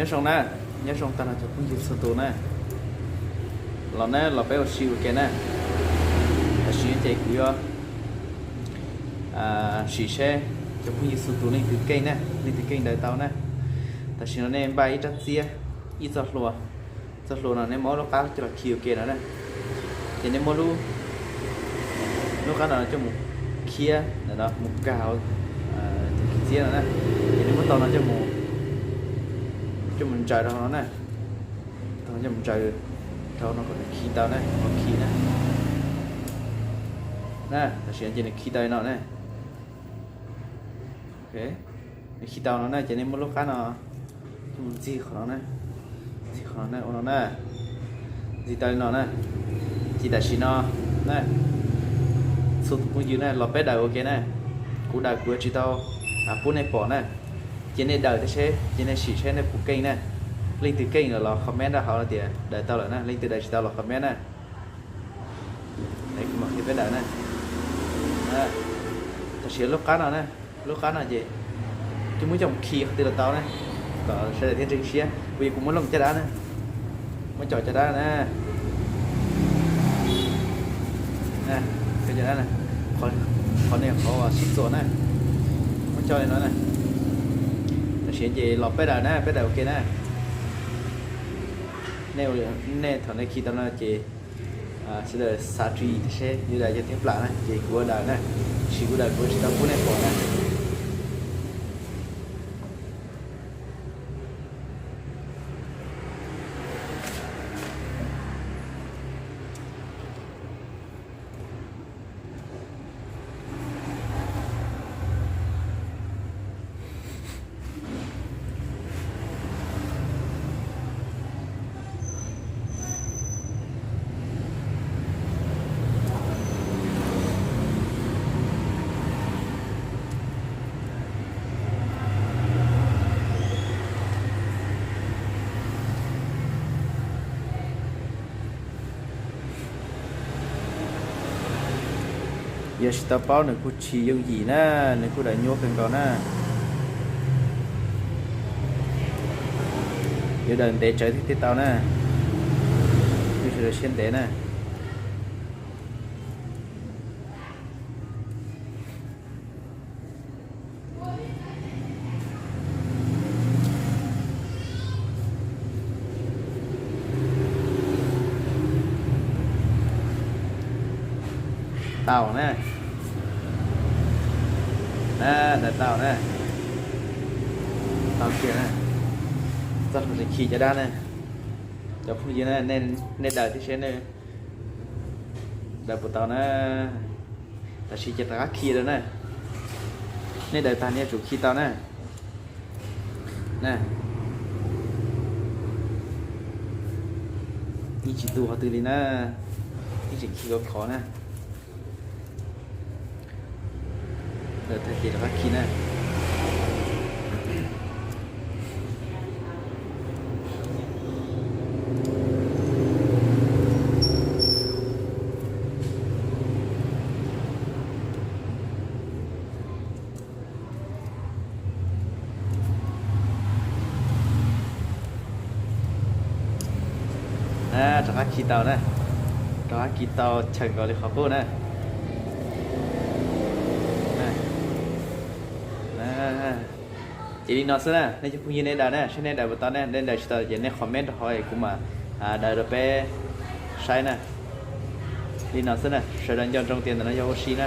Nyob zoo na, nyob zoo tag nrho cov phooj ywg txhua tus na. Los na, los peb ua si ua ke na. Tam sim no ces kuv yuav sim seb cov phooj ywg txhua tus leej twg keej na, leej twg keej daws tau na. Tam sim no nej npaj ib rab txiab, ib txoj hlua. Txoj hlua no nej muab lub qab coj los khi ua ke no na. Ces nej muab lub, lub qab no coj mus khiab ntawm no mus kag hauv tus khi txiab no na. Ces nej muab tau no coj mus, coj mus ntsaws rau hauv no na. Tau no coj mus ntsaws rau no kom nws khi tau na, kom khi na. Na, tam sim no ces nws khi tau li no na. Nws khi tau no na, ces nej muab lub qab no coj mus ntxig qhov no na. Ntxig qhov no na, ua no na. Ntxig tau li no na. Ces tam sim no na, txhua tus phooj ywg na, los peb daws ua ke na. Kuv daws kuv yuav tsis tau pub nej pom na. Ces nej daws thiab seb, ces nej sim seb nej puas keej na. Leej twg keej lawm los comment rau hauv tias daws tau lawm na, leej twg daws tsis tau los comment na. Kuv mam qhia peb daws na. Tam sim lub qab no na, lub qab no ces coj muab coj mus khi qhov twg los tau na, kom sawv daws thiaj ntseeg siab. Kuv, kuv muab looj caj dab na, muab coj caj dab na. Caj dab, qhov no qhov uas sib txuas na, muab coj li no na. Tam sim ces los peb daws na, peb daws ua ke na. Nej, nej thaum nej khi tau no ces sawv daws xav tswv yim thiab seb yuav daws yog thiab plam na, ces kuv ua daws na. Tab sis kuv daws kuv tsis tau pub nej pom na. Yog tsis tau paub nws kuj tsis yooj yim na, nws kuj daws nyuaj kawg nkaus na. Yuav daws ntev tsawv thiaj tau na, kuj sawv daws siab ntev na. Tau na. Daws tau na. Tau kiag na. Txoj hlua khi caj dab na. Cov phooj ywg na, nej daws thiab seb nej daws puas tau na. Tam sim ces rov qab khi rau na. Nej daws tag nej yuav tsum khi tau na. Na, yeej tsis tu qhov twg li na, yeej tseem khi khov khov na. Daws tag ces rov qab khi na. Rov qab khi tau na, rov qab khi tau chaw nkaus li qhov qub na. Ces li no xwb na, nej cov phooj ywg nej daws na, seb nej daws puas tau na, nej daws tsis tau ces nej comment rau hauv es kuv mam daws rau peb saib na. Li no xwb na, sawv daws nco ntsoov tias ntawm no yog ua si na.